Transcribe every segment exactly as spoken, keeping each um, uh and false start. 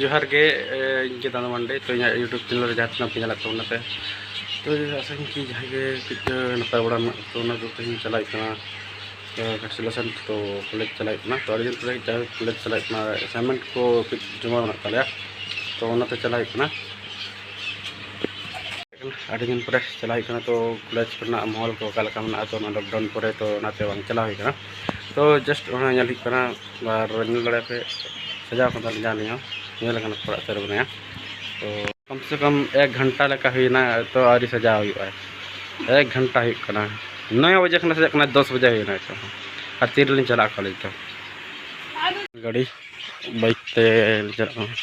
ᱡᱚᱦᱟᱨ ᱜᱮ, ᱮ, ᱤᱧ ᱜᱮ ᱫᱟᱫᱟ ᱢᱟᱱᱰᱤ᱾ ᱛᱚ, ᱤᱧᱟᱹᱜ YouTube ᱪᱮᱱᱮᱞ ᱨᱮ ᱡᱟᱦᱟᱸ ᱛᱤᱱᱟᱹᱜ ᱯᱮ ᱧᱮᱞᱮᱫ ᱛᱟᱵᱚᱱᱟ ᱯᱮ, ᱛᱚ, ᱟᱥᱟᱧ ᱠᱤ ᱡᱟᱦᱟᱸᱭ ᱜᱮ ᱠᱟᱹᱡ, ᱮ, ᱱᱟᱯᱟᱭ ᱵᱟᱲᱟ ᱢᱮᱱᱟᱜ ᱠᱚ, ᱚᱱᱟ ᱫᱚ ᱛᱮᱦᱮᱧ ᱪᱟᱞᱟᱜ ᱦᱩᱭᱩᱜ ᱠᱟᱱᱟ, ᱮ, ᱜᱷᱟᱴᱥᱤᱞᱟ ᱥᱮᱱ᱾ ᱛᱚ, ᱠᱚᱞᱮᱡᱽ ᱪᱟᱞᱟᱜ ᱦᱩᱭᱩᱜ ᱠᱟᱱᱟ᱾ ᱛᱚ, ᱟᱹᱰᱤ ᱫᱤᱱ ᱯᱚᱨᱮ ᱡᱟᱭᱦᱳᱠ ᱠᱚᱞᱮᱡᱽ ᱪᱟᱞᱟᱜ ᱦᱩᱭᱩᱜ ᱠᱟᱱᱟ, ᱟᱥᱟᱭᱤᱱᱢᱮᱱᱴ ᱠᱚ ᱠᱟᱹᱡ ᱡᱚᱢᱟ ᱢᱮᱱᱟᱜ ᱛᱟᱞᱮᱭᱟ, ᱛᱚ, ᱚᱱᱟᱛᱮ ᱪᱟᱞᱟᱜ ᱦᱩᱭᱩᱜ ᱠᱟᱱᱟ᱾ ᱟᱹᱰᱤ ᱫᱤᱱ ᱯᱚᱨᱮ ᱪᱟᱞᱟᱣ ᱦᱩᱭᱩᱜ ᱠᱟᱱᱟ, ᱛᱚ ᱠᱚᱞᱮᱡᱽ ᱠᱚᱨᱮᱱᱟᱜ ᱢᱚᱦᱚᱞ ᱠᱚ ᱚᱠᱟ ᱞᱮᱠᱟ ᱢᱮᱱᱟᱜᱼᱟ, ᱛᱚ ᱚᱱᱟ ᱞᱚᱠᱰᱟᱣᱩᱱ ᱯᱚᱨᱮ ᱛᱚ ᱚᱱᱟᱛᱮ ᱵᱟᱝ ᱪᱟᱞᱟᱣ ᱦᱩᱭ ᱠᱟᱱᱟ᱾ ᱛᱚ just ᱚᱱᱟ ᱧᱮᱞ ᱦᱩᱭᱩᱜ ᱠᱟᱱᱟ, ᱟᱨ ᱧᱮᱞ ᱫᱟᱲᱮᱭᱟᱜ ᱯᱮ ᱥᱟᱡᱟᱣ ᱠᱟᱫᱟ ᱞᱤᱧ ᱡᱟᱦᱟᱸ ᱞᱤᱧ ᱦᱚᱸ ᱧᱮᱞ ᱠᱟᱱᱟ ᱚᱲᱟᱜ ᱥᱮᱫ ᱨᱮ ᱢᱮᱱᱟᱭᱟ᱾ ᱛᱚ ᱠᱚᱢ ᱥᱮ ᱠᱚᱢ ᱮᱠ ᱜᱷᱚᱱᱴᱟ ᱞᱮᱠᱟ ᱦᱩᱭᱱᱟ, ᱛᱚ ᱟᱹᱣᱨᱤ ᱥᱟᱡᱟᱣ ᱦᱩᱭᱩᱜᱼᱟ᱾ ᱮᱠ ᱜᱷᱚᱱᱴᱟ ᱦᱩᱭᱩᱜ ᱠᱟᱱᱟ, ᱱᱚᱭ ᱵᱟᱡᱮ ᱠᱷᱚᱱᱟᱜ ᱥᱟᱡᱟᱜ ᱠᱟᱱᱟ, ᱫᱚᱥ ᱵᱟᱡᱮ ᱦᱩᱭᱱᱟ ᱱᱤᱛᱚᱜ ᱦᱚᱸ, ᱟᱨ ᱛᱤᱨᱮᱞᱤᱧ ᱪᱟᱞᱟᱜᱼᱟ ᱠᱚᱞᱮᱡᱽ ᱫᱚ? ᱜᱟᱹᱰᱤ ᱵᱟᱭᱤᱠ ᱛᱮ ᱪᱟᱞᱟᱜ ᱠᱟᱱᱟ᱾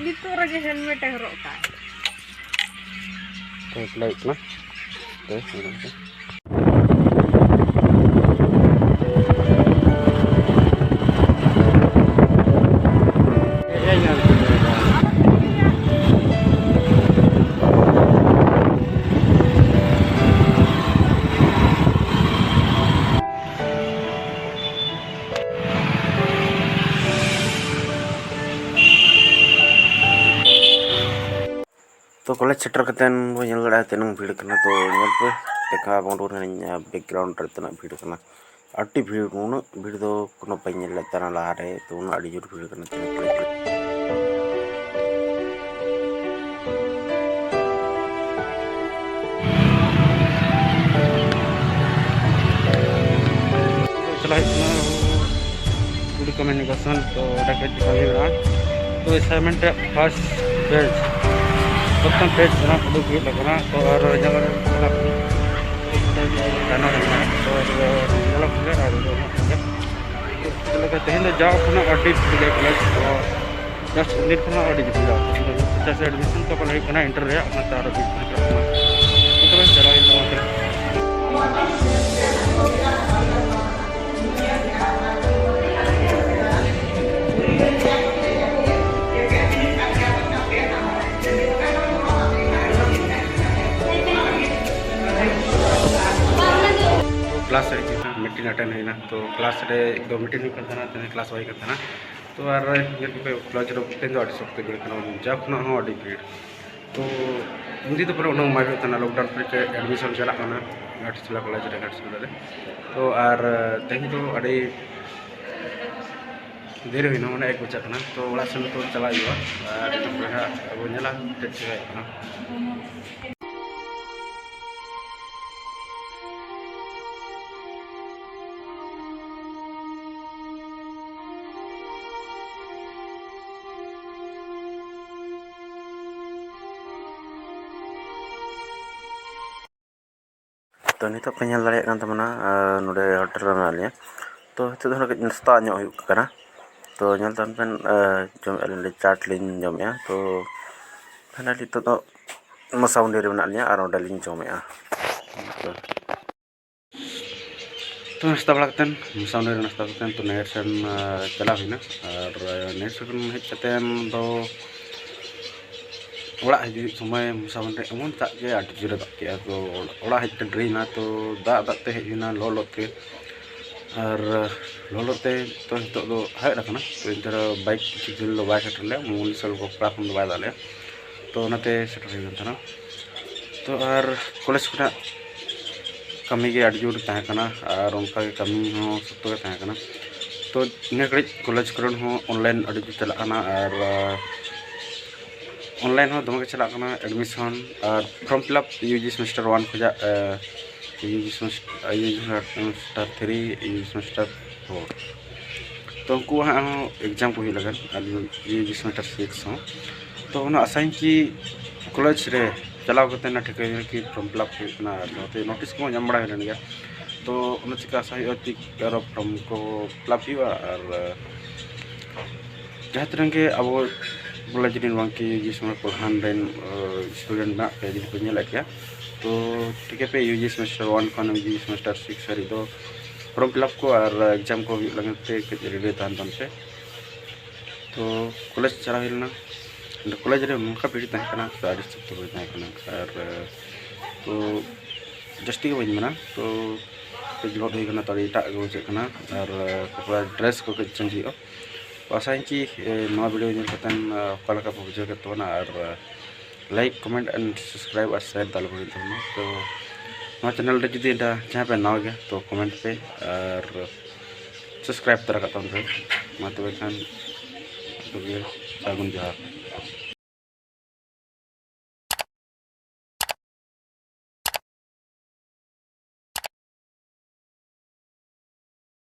ᱱᱤᱛᱚᱜ ᱨᱮᱜᱮ ᱦᱮᱞᱢᱮᱴ ᱮ ᱦᱚᱨᱚᱜ ᱠᱟᱜᱼᱟ᱾ ᱛᱚ, ᱪᱟᱞᱟᱜ ᱦᱩᱭᱩᱜ ᱠᱟᱱᱟ᱾ ᱛᱚ, ᱧᱮᱞ ᱯᱮ᱾ ᱛᱚ, ᱠᱚᱞᱮᱡᱽ ᱥᱮᱴᱮᱨ ᱠᱟᱛᱮᱱ ᱵᱚᱱ ᱧᱮᱞ ᱫᱟᱲᱮᱭᱟᱜᱼᱟ ᱛᱤᱱᱟᱹᱝ ᱵᱷᱤᱲ ᱠᱟᱱᱟ᱾ ᱛᱚ, ᱧᱮᱞ ᱯᱮ, ᱫᱮᱠᱷᱟᱣ ᱵᱚᱱ ᱨᱩᱣᱟᱹᱲ ᱠᱟᱱᱟ ᱤᱧᱟᱹᱜ ᱵᱮᱠᱜᱨᱟᱣᱩᱱᱰ ᱨᱮ ᱛᱤᱱᱟᱹᱜ ᱵᱷᱤᱲ ᱠᱟᱱᱟ᱾ ᱟᱹᱰᱤ ᱵᱷᱤᱲ, ᱩᱱᱟᱹᱜ ᱵᱷᱤᱲ ᱫᱚ ᱠᱳᱱᱳ ᱵᱟᱹᱧ ᱧᱮᱞ ᱞᱮᱫ ᱛᱟᱦᱮᱱᱟ ᱞᱟᱦᱟᱨᱮ᱾ ᱛᱚ, ᱩᱱᱟᱹᱜ ᱟᱹᱰᱤ ᱡᱳᱨ ᱵᱷᱤᱲ ᱠᱟᱱᱟ ᱛᱤᱱᱟᱹᱝ ᱠᱚᱞᱮᱡᱽ ᱨᱮ᱾ ᱪᱟᱞᱟᱜ ᱦᱩᱭᱩᱜ ᱠᱟᱱᱟ ᱠᱩᱲᱤ ᱠᱚᱢᱤᱭᱩᱱᱤᱠᱮᱥᱚᱱ, ᱛᱚ ᱚᱸᱰᱮ ᱠᱷᱚᱡ ᱪᱟᱞᱟᱜ ᱦᱩᱭᱩᱜᱼᱟ᱾ ᱛᱚ ᱮᱥᱟᱭᱤᱱᱢᱮᱱᱴ ᱨᱮᱭᱟᱜ ᱯᱷᱟᱥᱴ ᱯᱮᱡᱽ, ᱯᱨᱚᱛᱷᱚᱢ ᱯᱮᱡᱽ ᱚᱱᱟ ᱩᱰᱩᱠ ᱦᱩᱭᱩᱜ ᱞᱟᱹᱜᱤᱫ ᱠᱟᱱᱟ᱾ ᱛᱚ ᱟᱨ ᱡᱟᱦᱟᱸ ᱨᱮ ᱪᱟᱞᱟᱜ ᱠᱟᱱᱟ, ᱛᱚ ᱟᱨ ᱪᱟᱞᱟᱜ ᱠᱟᱱᱟ᱾ ᱛᱚ ᱪᱮᱫ ᱞᱮᱠᱟ ᱛᱮᱦᱮᱧ ᱫᱚ ᱡᱟᱣ ᱠᱷᱚᱱᱟᱜ ᱟᱹᱰᱤ ᱵᱷᱤᱲ ᱜᱮᱭᱟ ᱠᱚᱞᱮᱡᱽ, ᱛᱚ ᱡᱟᱥᱴ ᱩᱱ ᱫᱤᱱ ᱠᱷᱚᱱᱟᱜ ᱟᱹᱰᱤ ᱡᱷᱟᱢᱮᱞᱟ᱾ ᱪᱮᱫᱟᱜ ᱥᱮ ᱮᱰᱢᱤᱥᱚᱱ ᱠᱚ ᱯᱟᱞᱮ ᱦᱩᱭᱩᱜ ᱠᱟᱱᱟ ᱤᱱᱴᱟᱨ ᱨᱮᱭᱟᱜ, ᱚᱱᱟᱛᱮ ᱟᱨᱚ ᱵᱤᱡᱤ ᱪᱟᱞᱟᱜ ᱠᱟᱱᱟ᱾ ᱛᱚᱵᱮ ᱪᱟᱞᱟᱣ ᱦᱩᱭᱩᱜ ᱛᱟᱵᱚᱱᱟ᱾ ᱠᱞᱟᱥ ᱨᱮ ᱦᱤᱡᱩᱜ ᱠᱟᱱᱟ᱾ ᱢᱤᱴᱤᱝ ᱟᱴᱮᱱᱰ ᱦᱩᱭᱱᱟ᱾ ᱛᱚ ᱠᱞᱟᱥ ᱨᱮ ᱮᱠᱫᱚᱢ ᱢᱤᱴᱤᱝ ᱦᱩᱭᱩᱜ ᱠᱟᱱ ᱛᱟᱦᱮᱱᱟ, ᱛᱮᱦᱮᱧ ᱠᱞᱟᱥ ᱵᱟᱭ ᱦᱩᱭᱩᱜ ᱠᱟᱱ ᱛᱟᱦᱮᱱᱟ᱾ ᱛᱚ ᱟᱨ ᱧᱮᱞ ᱠᱮᱫ ᱯᱮ, ᱠᱞᱟᱥ ᱨᱮ ᱛᱮᱦᱮᱧ ᱫᱚ ᱟᱹᱰᱤ ᱥᱚᱠᱛᱚ ᱵᱷᱤᱲ ᱠᱟᱱᱟ, ᱡᱟᱣ ᱠᱷᱚᱱᱟᱜ ᱦᱚᱸ ᱟᱹᱰᱤ ᱵᱷᱤᱲ᱾ ᱛᱚ ᱩᱱᱫᱤᱱ ᱫᱚ ᱯᱩᱨᱟᱹ ᱩᱱᱟᱹᱜ ᱵᱟᱭ ᱦᱩᱭᱩᱜ ᱛᱟᱦᱮᱱᱟ, ᱞᱚᱠᱰᱟᱣᱩᱱ ᱯᱚᱨᱮ ᱪᱮᱫ ᱮᱰᱢᱤᱥᱚᱱ ᱪᱟᱞᱟᱜ ᱠᱟᱱᱟ ᱜᱷᱟᱴᱥᱤᱞᱟ ᱠᱚᱞᱮᱡᱽ ᱨᱮ, ᱜᱷᱟᱴᱥᱤᱞᱟ ᱨᱮ᱾ ᱛᱚ ᱟᱨ ᱛᱮᱦᱮᱧ ᱫᱚ ᱟᱹᱰᱤ ᱫᱮᱨᱤ ᱦᱩᱭᱱᱟ, ᱢᱟᱱᱮ ᱮᱠ ᱵᱟᱡᱟᱜ ᱠᱟᱱᱟ᱾ ᱛᱚ ᱚᱲᱟᱜ ᱥᱮᱱ ᱱᱤᱛᱚᱜ ᱪᱟᱞᱟᱜ ᱦᱩᱭᱩᱜᱼᱟ, ᱟᱨ ᱤᱱᱟᱹ ᱯᱚᱨᱮ ᱦᱟᱸᱜ ᱟᱵᱚ ᱧᱮᱞᱟ ᱪᱮᱫ ᱪᱤᱠᱟᱹ ᱦᱩᱭᱩᱜ ᱠᱟᱱᱟ᱾ ᱛᱚ ᱱᱤᱛᱚᱜ ᱯᱮ ᱧᱮᱞ ᱫᱟᱲᱮᱭᱟᱜ ᱠᱟᱱ ᱛᱟᱵᱚᱱᱟ, ᱟᱨ ᱱᱚᱰᱮ ᱦᱳᱴᱮᱞ ᱨᱮ ᱢᱮᱱᱟᱜ ᱞᱤᱧᱟ᱾ ᱛᱚ ᱱᱤᱛᱚᱜ ᱫᱚ ᱱᱟᱜ ᱠᱟᱹᱡ ᱱᱟᱥᱛᱟ ᱧᱚᱜ ᱦᱩᱭᱩᱜ ᱠᱟᱱᱟ᱾ ᱛᱚ ᱧᱮᱞ ᱛᱟᱵᱚᱱ ᱯᱮ, ᱟᱨ ᱡᱚᱢᱮᱫᱼᱟ ᱞᱤᱧ, ᱪᱟᱴ ᱞᱤᱧ ᱡᱚᱢᱮᱫᱼᱟ᱾ ᱛᱚ ᱯᱷᱟᱭᱱᱟᱞᱤ ᱱᱤᱛᱚᱜ ᱫᱚ ᱢᱚᱥᱟᱢᱩᱱᱰᱤ ᱨᱮ ᱢᱮᱱᱟᱜ ᱞᱤᱧᱟ ᱟᱨ ᱚᱸᱰᱮ ᱞᱤᱧ ᱡᱚᱢᱮᱫᱼᱟ᱾ ᱛᱚ ᱛᱚ ᱱᱟᱥᱛᱟ ᱵᱟᱲᱟ ᱠᱟᱛᱮᱫ, ᱢᱚᱥᱟᱢᱩᱱᱰᱤ ᱨᱮ ᱱᱟᱥᱛᱟ ᱠᱟᱛᱮᱫ, ᱛᱚ ᱱᱟᱭᱤᱴ ᱥᱮᱱ, ᱟᱸ, ᱪᱟᱞᱟᱣ ᱦᱩᱭᱱᱟ᱾ ᱟᱨ, ᱟᱸ, ᱱᱟᱭᱤᱴ ᱥᱮᱱ ᱦᱮᱡ ᱠᱟᱛᱮᱫ ᱫᱚ ᱚᱲᱟᱜ ᱦᱤᱡᱩᱜ ᱥᱚᱢᱚᱭ ᱢᱚᱥᱟᱢᱩᱱᱰᱤ ᱮᱢᱚᱱ ᱫᱟᱜ ᱠᱮᱜᱼᱟ, ᱟᱹᱰᱤ ᱡᱳᱨᱮ ᱫᱟᱜ ᱠᱮᱜᱼᱟ᱾ ᱛᱚ ᱚᱲᱟᱜ ᱦᱮᱡ ᱠᱟᱛᱮᱫ ᱰᱮᱨᱤᱭᱮᱱᱟ, ᱛᱚ ᱫᱟᱜ ᱫᱟᱜ ᱛᱮ ᱦᱮᱡ ᱦᱩᱭᱱᱟ, ᱞᱚᱦᱚᱫ ᱞᱚᱦᱚᱫ ᱛᱮ᱾ ᱟᱨ, ᱟᱸ, ᱞᱚᱦᱚᱫ ᱞᱚᱦᱚᱫ ᱛᱮ ᱛᱚ ᱱᱤᱛᱚᱜ ᱫᱚ ᱦᱟᱣᱮᱫ ᱟᱠᱟᱱᱟ᱾ ᱛᱚ ᱮᱱᱛᱮ ᱨᱮᱦᱚᱸ ᱵᱟᱭᱤᱠ ᱠᱤᱪᱷᱩ ᱡᱷᱟᱹᱞ ᱫᱚ ᱵᱟᱭ ᱥᱮᱴᱮᱨ ᱞᱮᱫᱼᱟ, ᱢᱩᱞ ᱥᱮ ᱠᱚᱠᱲᱟ ᱠᱷᱚᱱ ᱫᱚ ᱵᱟᱭ ᱫᱟᱜ ᱞᱮᱫᱼᱟ᱾ ᱛᱚ ᱚᱱᱟᱛᱮ ᱥᱮᱴᱮᱨ ᱦᱩᱭ ᱠᱟᱱ ᱛᱟᱦᱮᱱᱟ᱾ ᱛᱚ ᱟᱨ ᱠᱚᱞᱮᱡᱽ ᱠᱷᱚᱱᱟᱜ ᱠᱟᱹᱢᱤ ᱜᱮ ᱟᱹᱰᱤ ᱡᱳᱨ ᱛᱟᱦᱮᱸ ᱠᱟᱱᱟ, ᱟᱨ ᱚᱱᱠᱟ ᱜᱮ ᱠᱟᱹᱢᱤ ᱦᱚᱸ ᱥᱚᱠᱛᱚ ᱜᱮ ᱛᱟᱦᱮᱸ ᱠᱟᱱᱟ᱾ ᱛᱚ ᱱᱤᱭᱟᱹ ᱜᱷᱟᱹᱲᱤᱡ ᱠᱚᱞᱮᱡᱽ ᱠᱚᱨᱮ ᱦᱚᱸ ᱚᱱᱞᱟᱭᱤᱱ ᱟᱹᱰᱤ ᱡᱳᱨ ᱪᱟᱞᱟᱜ ᱠᱟᱱᱟ, ᱟᱨ, ᱟᱨ ᱚᱱᱞᱟᱭᱤᱱ ᱦᱚᱸ ᱫᱚᱢᱮ ᱜᱮ ᱪᱟᱞᱟᱜ ᱠᱟᱱᱟ ᱮᱰᱢᱤᱥᱚᱱ᱾ ᱟᱨ ᱯᱷᱨᱚᱢ ᱯᱷᱤᱞᱟᱯ ᱤᱭᱩ ᱡᱤ ᱥᱮᱢᱮᱥᱴᱟᱨ ᱚᱣᱟᱱ ᱠᱷᱚᱱᱟᱜ, ᱟᱨ U G semester, U G semester three, U G semester four. ᱛᱚ ᱩᱱᱠᱩᱣᱟᱜ ᱦᱟᱸᱜ ᱦᱚᱸ ᱮᱠᱡᱟᱢ ᱠᱚ ᱦᱩᱭᱩᱜ ᱞᱟᱹᱜᱤᱫ, ᱟᱨ ᱤᱭᱩ ᱡᱤ ᱥᱮᱢᱮᱥᱴᱟᱨ ᱥᱤᱠᱥ ᱦᱚᱸ᱾ ᱛᱚ ᱚᱱᱟ ᱟᱥᱟᱧ ᱠᱤ ᱠᱚᱞᱮᱡᱽ ᱨᱮ ᱪᱟᱞᱟᱣ ᱠᱟᱛᱮ ᱚᱱᱟ ᱴᱷᱤᱠᱟᱹ ᱦᱩᱭᱩᱜᱼᱟ ᱠᱤ ᱯᱷᱨᱚᱢ ᱯᱷᱤᱞᱟᱯ ᱦᱩᱭᱩᱜ ᱠᱟᱱᱟ, ᱟᱨ ᱥᱟᱶᱛᱮ ᱱᱳᱴᱤᱥ ᱠᱚᱦᱚᱸ ᱧᱟᱢ ᱵᱟᱲᱟ ᱦᱩᱭ ᱞᱮᱱ ᱜᱮᱭᱟ᱾ ᱛᱚ ᱚᱱᱟ ᱪᱤᱠᱟ ᱟᱥᱟ ᱦᱩᱭᱩᱜᱼᱟ ᱠᱤ ᱟᱨᱚ ᱯᱷᱨᱚᱢ ᱠᱚ ᱯᱷᱤᱞᱟᱯ ᱦᱩᱭᱩᱜᱼᱟ᱾ ᱟᱨ ᱡᱟᱦᱟᱸ ᱛᱤᱱᱟᱹᱜ ᱜᱮ ᱟᱵᱚ ᱵᱚᱞᱮ ᱡᱩᱫᱤ ᱱᱚᱣᱟ ᱠᱤ ᱡᱩᱫᱤ ᱥᱚᱢᱚᱭ ᱯᱨᱚᱫᱷᱟᱱ ᱨᱮᱱ, ᱟᱸ, ᱥᱴᱩᱰᱮᱱᱴ ᱢᱮᱱᱟᱜ ᱯᱮᱭᱟ, ᱡᱩᱫᱤ ᱯᱮ ᱧᱮᱞᱮᱫ ᱜᱮᱭᱟ, ᱛᱚ ᱴᱷᱤᱠᱟᱹ ᱯᱮ ᱤᱭᱩ ᱡᱤ ᱥᱮᱢᱮᱥᱴᱟᱨ ᱚᱣᱟᱱ ᱠᱷᱚᱱ ᱤᱭᱩ ᱡᱤ ᱥᱮᱢᱮᱥᱴᱟᱨ ᱥᱤᱠᱥ ᱦᱟᱹᱨᱤᱡ ᱫᱚ ᱯᱷᱨᱚᱢ ᱯᱷᱤᱞᱟᱯ ᱠᱚ ᱟᱨ ᱮᱠᱡᱟᱢ ᱠᱚ ᱦᱩᱭᱩᱜ ᱞᱟᱹᱜᱤᱫ ᱛᱮ ᱠᱟᱹᱡ ᱨᱮᱰᱤ ᱛᱟᱦᱮᱱ ᱛᱟᱵᱚᱱ ᱯᱮ᱾ ᱛᱚ ᱠᱚᱞᱮᱡᱽ ᱪᱟᱞᱟᱣ ᱦᱩᱭ ᱞᱮᱱᱟ᱾ ᱚᱸᱰᱮ ᱠᱚᱞᱮᱡᱽ ᱨᱮ ᱱᱚᱝᱠᱟ ᱵᱷᱤᱲ ᱛᱟᱦᱮᱸ ᱠᱟᱱᱟ, ᱟᱹᱰᱤ ᱥᱚᱠᱛᱚ ᱵᱷᱤᱲ ᱛᱟᱦᱮᱸ ᱠᱟᱱᱟ᱾ ᱟᱨ, ᱛᱚ ᱡᱟᱹᱥᱛᱤ ᱜᱮ ᱵᱟᱹᱧ ᱢᱮᱱᱟ, ᱛᱚ ᱠᱟᱹᱡ ᱞᱚᱦᱚᱫ ᱦᱩᱭ ᱠᱟᱱᱟ, ᱛᱚ ᱟᱹᱰᱤ ᱮᱴᱟᱜ ᱜᱮ ᱵᱩᱡᱷᱟᱹᱜ ᱠᱟᱱᱟ᱾ ᱟᱨ ᱠᱚᱲᱟ ᱰᱨᱮᱥ ᱠᱚ ᱠᱟᱹᱡ ᱪᱮᱧᱡᱽ ᱦᱩᱭᱩᱜᱼᱟ᱾ ᱛᱚ ᱟᱥᱟᱭᱟᱹᱧ ᱠᱤ ᱱᱚᱣᱟ ᱵᱷᱤᱰᱤᱭᱳ ᱧᱮᱞ ᱠᱟᱛᱮ ᱚᱠᱟ ᱞᱮᱠᱟ ᱯᱮ ᱵᱩᱡᱷᱟᱹᱣ ᱠᱮᱫ ᱛᱟᱵᱚᱱᱟ, ᱟᱨ like, comment and subscribe R share ᱫᱚ ᱟᱞᱚ ᱵᱚᱱ ᱦᱤᱲᱤᱧ ᱛᱟᱵᱚᱱᱟ᱾ ᱛᱚ ᱱᱚᱣᱟ ᱪᱮᱱᱮᱞ ᱨᱮ ᱡᱩᱫᱤ ᱮᱴᱟᱜ ᱡᱟᱦᱟᱸ ᱯᱮ ᱱᱟᱣᱟ ᱜᱮᱭᱟ, ᱛᱚ ᱠᱚᱢᱮᱱᱴ ᱯᱮ ᱟᱨ ᱥᱟᱵᱥᱠᱨᱟᱭᱤᱵ ᱛᱚᱨᱟ ᱠᱟᱜ ᱛᱟᱵᱚᱱ ᱯᱮ᱾ ᱢᱟ ᱛᱚᱵᱮ ᱠᱷᱟᱱ ᱛᱚᱵᱮ ᱥᱟᱹᱜᱩᱱ ᱡᱚᱦᱟᱨ᱾